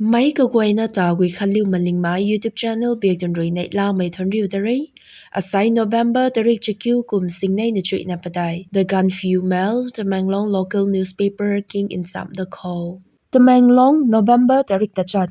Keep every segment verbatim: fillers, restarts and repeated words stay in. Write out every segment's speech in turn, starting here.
Meic kaguayna ta Guikhanliu Malingmei YouTube channel biak tun rui neihlamei thuanc riu da re. Asai November tarik chakiu kum singnei na chuihna padeih. The Gaanphiu Mail, Tamenglong local newspaper king nsam da khou. Tamenglong, November tarik tachat.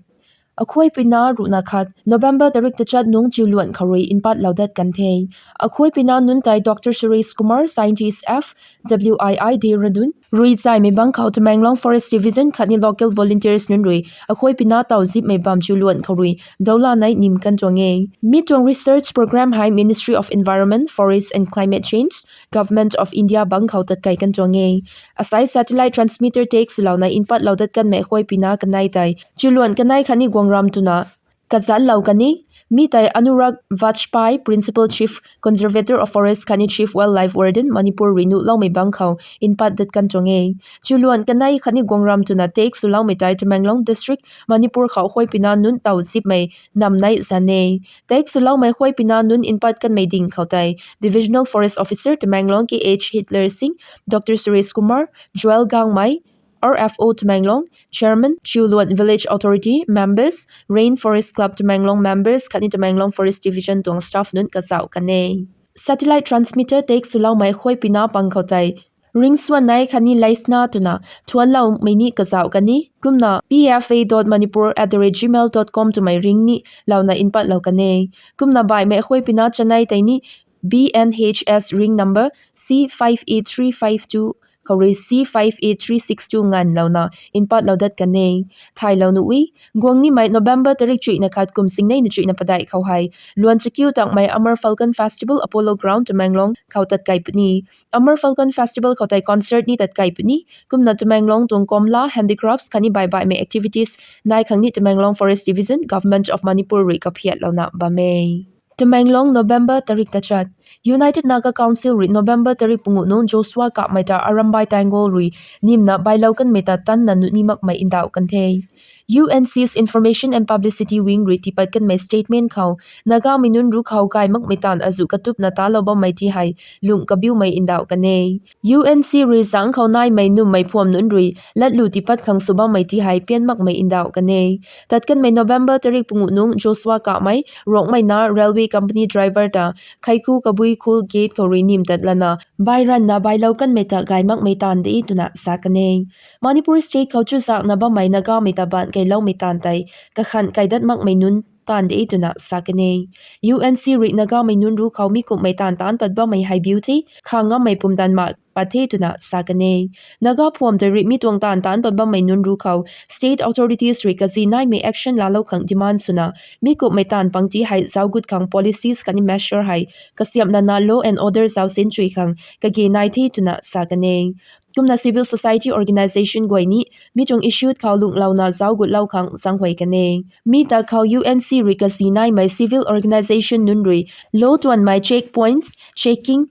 Akhuaipui na ruhna khat, November tarik tachat nungc chiuluan khou rui npatlou dat kan the. Akhuaipui na nunc tei Doctor Suresh Kumar, scientist F W I I Dehradun rui zaymei bangc khou Tamenglong Forest Division khatni local volunteers nunc rui akhuaipui na taw zipmei bam chiuluan khou rui dawlanei nim kan tuang e. Mi tuang research program hei Ministry of Environment, Forest and Climate Change, Government of India bangc khou tatkei kan tuang e. Asai satellite transmitter tak swlouna npatlou dat kanmei akhuaipui na kanei tei chiuluan kanei khatni guangram twna kazanlou kan e. Mi tei Anurag Vajpayee, Principal Chief Conservator of Forest khatni Chief Wildlife Warden, Manipur rui nuhloumei bangc khou npat dat kan tuang e. Chiuluan kanei khatni guangram twna tak swloumei tei Tamenglong District, Manipur khou akhuaipui na nunc taw zipmei namnei zan e. Tak swloumei akhuaipui na nunc npat kanmei ding khou tei Divisional Forest Officer Tamenglong K H Hitler Singh, Doctor Suresh Kumar, Joel Gangmei, R F O Tamenglong, Chairman, Chiuluan Village Authority members, Rain Forest Club Tamenglong members khatni Tamenglong Forest Division tuang staff nunc kazauh kan e. Satellite transmitter tak swloumei akhuaipui na pang khou tei ringsuannei khatni leisna twna thuanloumei ni kazauh kan e. Kumna P F A dot manipur at the rate gmail dot com twmei ring ni louna npatlou kan e. Kumna baihmei akhuaipui na chanei tei ni B N H S ring number C five eight three five two khou rui C five eight three six two nganvlouna npatlou dat kan e. Thaylou nuh e, guang nimei November tarik chuihna khat kum singnei na chuihna padeih khou hei luan chakiu tangmei Amur Falcon Festival Apollo Ground Tamenglong khou tatkei puni. Amur Falcon Festival khou tei concert ni tatkei puni. Kumna Tamenglong tuang Komla Handicrafts khatni baihbaihmei activities nai khang ni Tamenglong Forest Division, Government of Manipur rui kaphiatlouna bam e. Tamenglong, November tarik tachat. United Naga Council rui November tarik pungu nungc Joshua Kamei ta Arambai Tenggol rui nimna bailou kanmei ta tanna nuh ni makmei ndauh kan the. U N C's Information and Publicity Wing rui tiipat kanmei statement khou, Nagamei nunc ruc khou gay makmei taanv azuh katupna talou bammei ti hei lungh kabiumei ndauh kan e. U N C rui zangc khou naimei nummei phuam nunc rui latlu tiipat khang sw bammei ti hei pian makmei ndauh kan e. Tat kanmei November tarik pungu nungc Joshua Kamei, Rongmei na railway company driver ta Khaiku Kabui Khul gate khou rui nim tat lana bai ranna bailou kanmei ta gay makmei taanv de twna sa kan e. Manipur state khou chuzakna bammei Nagamei ta baanc keiloumei taanv tei kakhanh kaidat makmei nunc taanv de twna sa kan e. U N C rui Nagamei nunc ruc khou mi kumhmei taanv taanc pat bammei hei biu the, kha ngammei pumtan mak pat the twna sa kan e. Naga phuam tei rui mi tuang taanv taanc pat bammei nunc ruc khou state authorities rui kazi naimei action laalou khang demand swna, mi kumhmei taanv pang ti hei zauc gut khang policies khatni measure hei kasiamh lana law and order zauc sin chui khang kage nai the twna sa kan e. Kumna civil society organisation guay ni mi tuang issue khou lunglouna zauc gutlou khang zaenghuay kan e. Mi ta khou U N C rui kazi naimei civil organisation nunc rui law tuanmei check points, checking,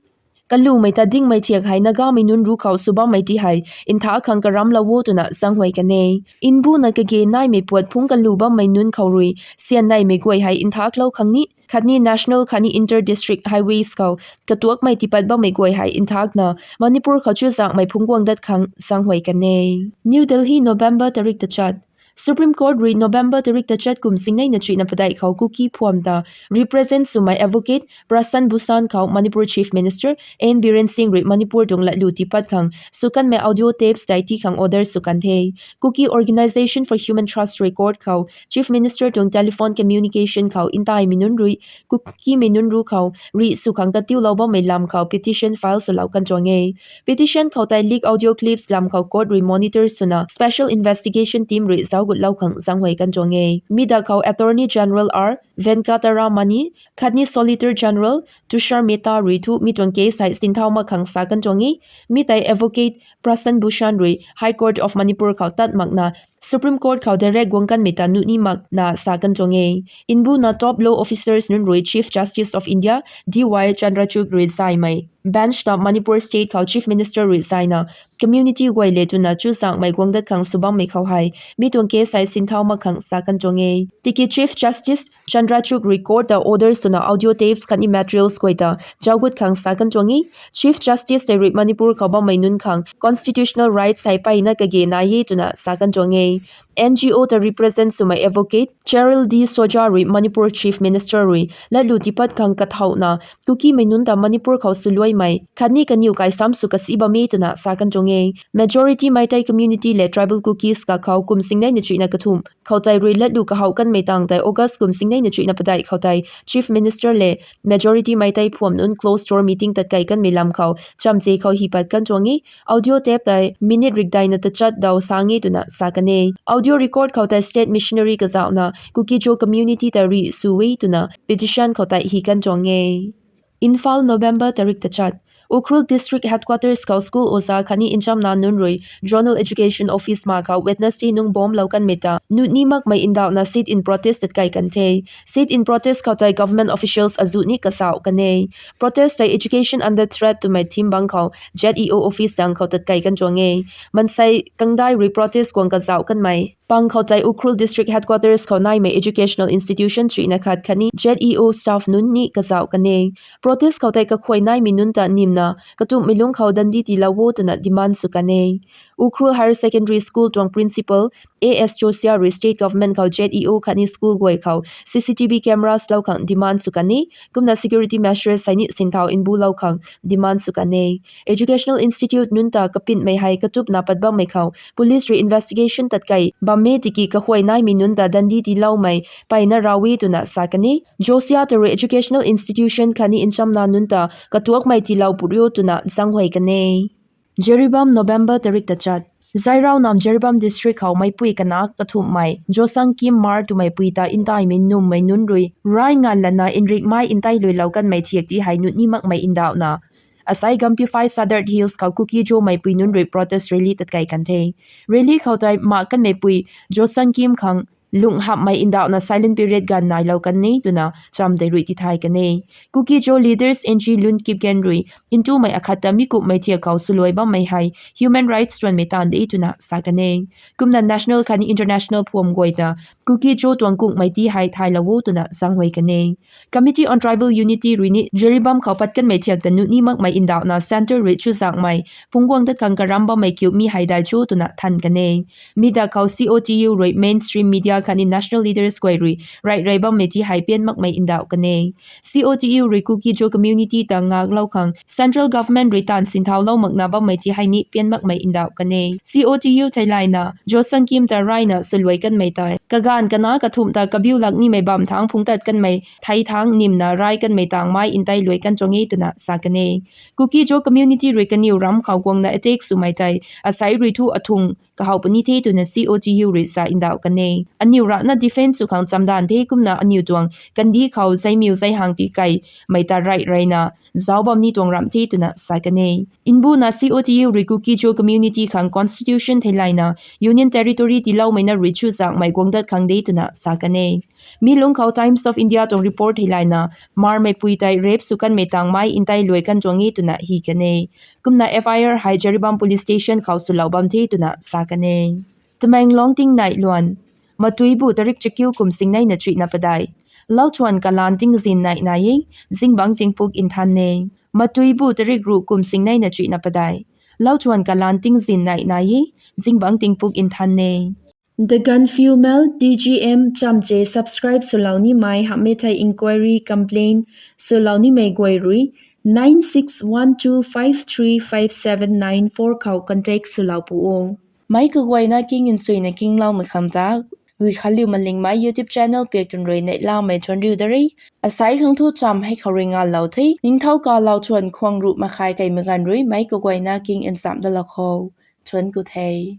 kalumei ta dingmei thiak hei Nagamei nunc ruc khou sw bammei ti hei ntha khang karamlou o twna zaenghuay kan e. Mbuna kage naimei puat phungc kalu bammei nunc khou rui syan neimei guay hei nthaklou khang ni, khatni national khatni inter district highways khou katuakmei tiipat bammei guay hei nthakna Manipur khou chuzakmei phungc guang dat khang zaenghuay kan e. New Delhi, November tarik tachat. Supreme Court rui November tarik tachat kum singnei na chuihna padeih khou Kuki phuam ta represent swmei Advocate Prashant Bhushan khou Manipur Chief Minister N Biren Singh rui Manipur tuang latlu tiipat khang sw kanmei audio tapes tei tii khang order sw kan the. Kuki Organisation for Human Trust rui court khou Chief Minister tuang telephone communication khou ntaimei nunc rui Kukimei nunc ruc khou rih sw khang katiulou bammei lam khou petition file swlou kan tuang e. Petition khou tei leak audio clips lam khou court rui monitor swna special investigation team rui zauc gutlou khang zaenghuay kan tuang e. Mi da khou Attorney General R Venkataramani khatni Solicitor General Tushar Mehta rui thu mi tuang case hei sinthau mak khang sa kan tuang e. Mi tei Advocate Prashant Bhushan rui High Court of Manipur khou tat makna Supreme Court khou direct guang kanmei ta nuh ni makna sa kan tuang e. Mbuna top law officers nunc rui Chief Justice of India D Y Chandrachud rui zaymei bench ta Manipur state khou Chief Minister rui zayna community guay le twna chuzakmei guang dat khang sw bammei khou hei mi tuang case hei sinthau mak khang sa kan tuang e. Tiki Chief Justice Chandra rachuk rui court ta order swna audio tapes khatni materials guay ta zaugut khang sa kan tuang e. Chief Justice tei rui Manipur khou bammei nunc khang constitutional rights hei mpeyna kage nai e twna sa kan tuang e. N G O ta represent swmei advocate Cheryl D'Souza rui Manipur Chief Minister rui latlu tiipat khang kathouna Kukimei nunc ta Manipur khou swluaimei khatni kaniw kai sam sw kasi bam e twna sa kan tuang e. Majority Meitei community le tribal Kukis kakhou kum singneina chuihna kathumh khou tei rui latlu kahouh kanmei tang tei August kum singneina chuihna padeih khou tei Chief Minister le majority Meitei phuam nunc closed door meeting tatkei kanmei lam khou chamche khou hi pat kan tuang e. Audio tape tei minute rikdeina tachat daw sang e twna sa kan e. Audio record khou tei state missionary kazauhna Kuki-Zo community ta rih sw e twna petition khou tei hi kan tuang e. Imphal, November tarik tachat. Ukhrul District Headquarters khou school oza khatni nchamna nunc rui Zonal Education Office ma khou Wednesday nung bomb lou kanmei ta nuni makmei ndauhna sit-in protest tatkei kan the. Sit-in protest khou tei government officials azuh ni kazauh kan e. Protest tei Education Under Threat twmei theme bang khou Z E O office zang khou tatkei kan tuang e. Mansei kangdai rui protest guang kazauh kanmei pang khou tei Ukhrul District Headquarters khou naimei educational institution chuihna khat khatni Z E O staff nunc ni kazauh kan e. Protest khou tei kakhuay naimei nunc ta nimna katumhmei lungc khou dandi tiilou o twna demand sw kan e. Ukhrul Higher Secondary School tuang principal A S Josia rui state government khou Z E O khatni school guay khou C C T V cameras lou khang demand sw kan e. Kumna security measures hei ni sinthau mbulou khang demand sw kan e. Educational institute nunc ta kapinmei hei katupna pat bammei khou police rui investigation tatkei bam e tiki kakhuay naimei nunc ta dandi tiiloumei mpeyna rav e twna sa kan e. Josia ta rui educational institution khatni nchamna nunc ta katuakmei tiilou puri o twna zaenghuay kan e. Jiribam, November tarik tachat. Zairaonam Jiribam District khou meipui kana kathumhmei Josangkim Hmar twmei pui ta ntaimei nummei nunc rui rai nganv lana nrikmei ntei luilou kanmei thiak ti hei nuni makmei ndauhna asai Gamphifai Sadar Hills khou Kuki-Zo meipui nunc rui protest rally tatkei kan the. Rally khou tei mak kanmei pui Josangkim khang lungh hamhmei ndauhna silent period ganv nailou kan e twna cham tei rui tithay kan e. Kuki-Zo leaders N G Lun Kipgen rui ntumei akhat ta mi kumhmei thiak khou swluai bammei hei human rights tuanmei taanv de twna sa kan e. Kumna national khatni international phuam guay ta Kuki-Zo tuang kungmei ti hei thaylou o twna zaenghuay kan e. Committee on Tribal Unity rui ni Jiribam khou pat kanmei thiak ta nuni makmei ndauhna centre rui chuzaenghmei phungc guang dat khang karam bammei kiu mi hei dai cho twna than kan e. Mi da khou C O T U rui mainstream media khatni national leaders guay rui rairei bammei ti hei pian makmei ndauh kan e. C O T U rui Kuki-Zo community ta ngaklou khang central government rui taanv sinthau lou makna bammei ti hei ni pian makmei ndauh kan e. C O T U theilayna Josangkim ta raina swluai kanmei tei kaganv kana kathumh ta kabiu lak nimei bam thangc phungc tat kanmei thei thangc nimna rai kanmei tangmei ntei luai kan tuang e twna sa kan e. Kuki-Zo community rui kaniw ram khou guangna attack swmei tei asei rui thu athung kahow puni the twna C O T U rui sa ndauh kan e. Aniw rana defence sw khang chamdanv the kumna aniw tuang kandih khou zeimiw zeihang tikeimei ta raireina zauc bam ni tuang ramh the twna sa kan e. Mbuna C O T U rui Kuki-Zo community khang constitution theilayna union territory tiiloumei na rui chuzaenghmei guang dat khang de twna sa kan e. Mi lungc khou Times of India tuang report theilayna Hmarmeipui tei rape sw kanmei tangmei ntei luai kan tuang e twna hi kan e. Kumna F I R hei Jiribam police station khou swlou bam the twna sa kan e. Tamenglong tingnei luan. Matuibu tarik chakiu kum singneina chuihna padeih. Lauthuan kalan tingzin nei nai e, zingbangc tingpuk nthan e. Matuibu tarik ruh kum singneina chuihna padeih. Lauthuan kalan tingzin nei nai e, zingbangc tingpuk nthan e. The Gaanphiu Mail, T G M, chamche subscribe swlou nimei hamhmei thei inquiry, complaint swlou nimei guay rui nine six one two five three five seven nine four khou contact swlou pu o. Meic kaguayna king nchuina kingloumei khang ta Guikhanliu Malingmei YouTube channel piak twn rui neihlamei thuanriu da re. Asei khang thu cham hei khou rui nganlou the. Ningthou kalou thuan khwang ruh makhai keymei ganv rui meic kaguayna king nchamh dalou kho. Thuanc ku the.